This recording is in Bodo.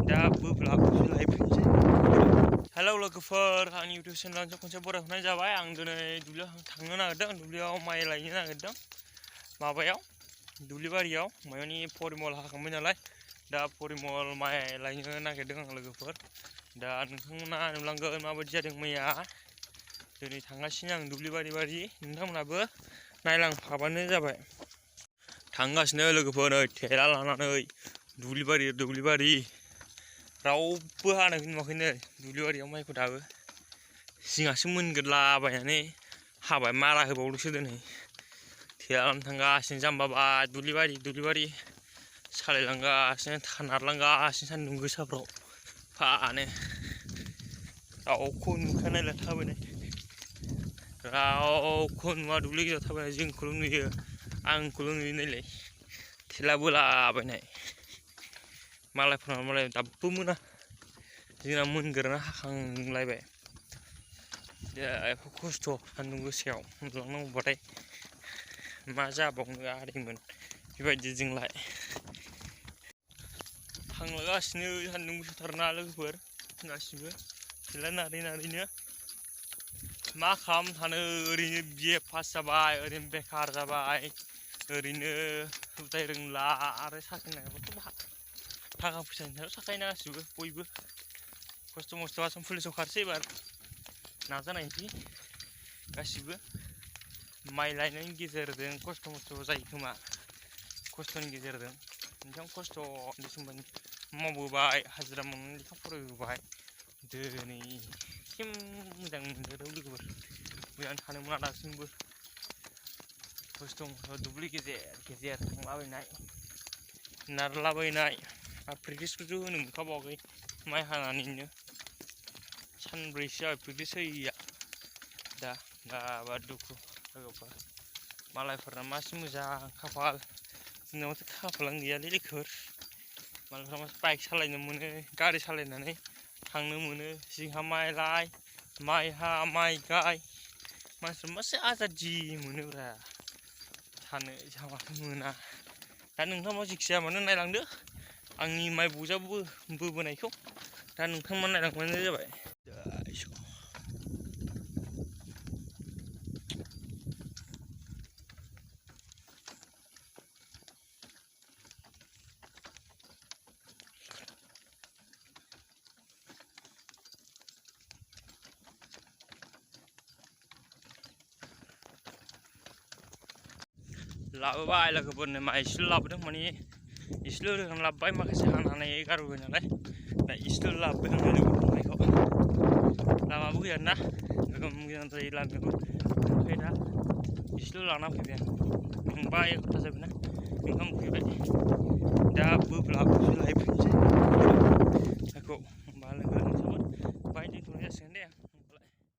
दा बोब्लाबो लायफिनसै। हेलौ लोगोफोर, आंनि इउटिउब चेनेलाव खनसे बरायहरनाय जाबाय। आं दिनै दुब्लियाव थांनो नागिरदों। दुब्लियाव माइ लायनो नागिरदों। माबायाव दुब्लि बारियाव माने परिमल हाखांबाय नालाय, दा परिमल माइ लायनो नागिरदों आं लोगोफोर। दा नोंथांमोना नुलांगोन माबायदि जादों मैया। दिनै थांगासिनो आं दुब्लि बारि नोंथांमोनाबो नायलांफाबानो जाबाय। थांगासिनो लोगोफोर, नै थेला लानानै दुब्लि बारि रावबो हानायखौ नुवाखैनो दुब्लि बारियाव माइखौ दाबो। जिंहासो मोनगोरलाबायनानै हाबाय, मारा होबावदोंसो दिनै। थेला लानानै थांगासिनो जाम्बाबा दुब्लि बारि सालायलांगासिनो, नारलांगासिनो सान्दुं गोसाफ्राव फानो। रावखौ नुखानायला थाबायनाय, रावखौ नुवा दुब्लि गेजेराव थाबायनाय, जोंखौल' नुयो, आंखौल' नुयो नायलाय थेला बोलाबायनाय। मालाय दाबो मोना, जोंना मोनगोरना हाखांलायबाय। एफा खस्थ' सान्दुं गोसायाव उन्दुलांनांगौबाथाय मा जाबावनो आदैमोन बेबायदि जोंलाय। थांलागासिनो सान्दुं गोसाथारना लोगोफोर, गासिबो थेला नारैनो मा खालामनो थानो। ओरैनो बिए पास जाबाय, ओरैनो बेखार जाबाय, ओरैनो उदाय रोंला। आरो साख्रि नागिरबाथ' थाखा फैसानि सायाव थाखायोना गासिबो, बयबो खस्थ' मस्थ' आसाम पुलिसाव खारसै एबार नाजानायसै गासिबो। माइ लायनायनि गेजेरजों खस्थ' मस्थ' जायो खोमा, खस्थ'नि गेजेरजों। नोंथां खस्थ' समनि मावबोबाय, हाजिरा मावनानै लेखा फरायबोबाय। दिनै एसे मोजां मोनदों लोगोफोर, मोजाङै थानो मोना दासिमबो। खस्थ' मस्थ' दुब्लि गेजेर थांलाबायनाय, नारलाबायनाय, आरो प्रेक्टिसखौथ' होनो मोनखाबावाखै माइ हानानैनो। सानब्रैसो जाबाय प्रेक्टिस होयैया। दाबा दुखु लोगोफोर, मालायफोरना मासि मोजां खाफाल, जोंना माथो खाफालानो गैयालै लोगोफोर। मालायफ्रा माथो बाइक सालायनो मोनो, गारि सालायनानै थांनो मोनो। जोंहा माइ लाय, माइ हा, माइ गाय, मानसिफ्रा मासे आजादि मोनोब्रा थानो, जोंहा माथो मोना। दा नोंथांमोना जेखि जाया मानो नायलांदो आंनि माइ बजा बोबोनायखौ। दा नोंथांमोना नायलांबानो जाबाय। लाबोबाय लोगोफोरनो माइ इसेल' लाबोदों, माने इसेल' रोगानानै लाबोबाय, माखासे हानानै गारबोबाय नालाय। दा इसेल' लाबोबाय आं लोगोफोरनो माइखौ। लामाबो गैयाना, गोगोम गोजान जायो लामायाबो, ओमफ्राय दा इसेल' लाना फैबाय आं। मोनबा 1 घन्टा जाबायना ओंखाम उखैबाय, दा बोब्लाबो लायफिनसै।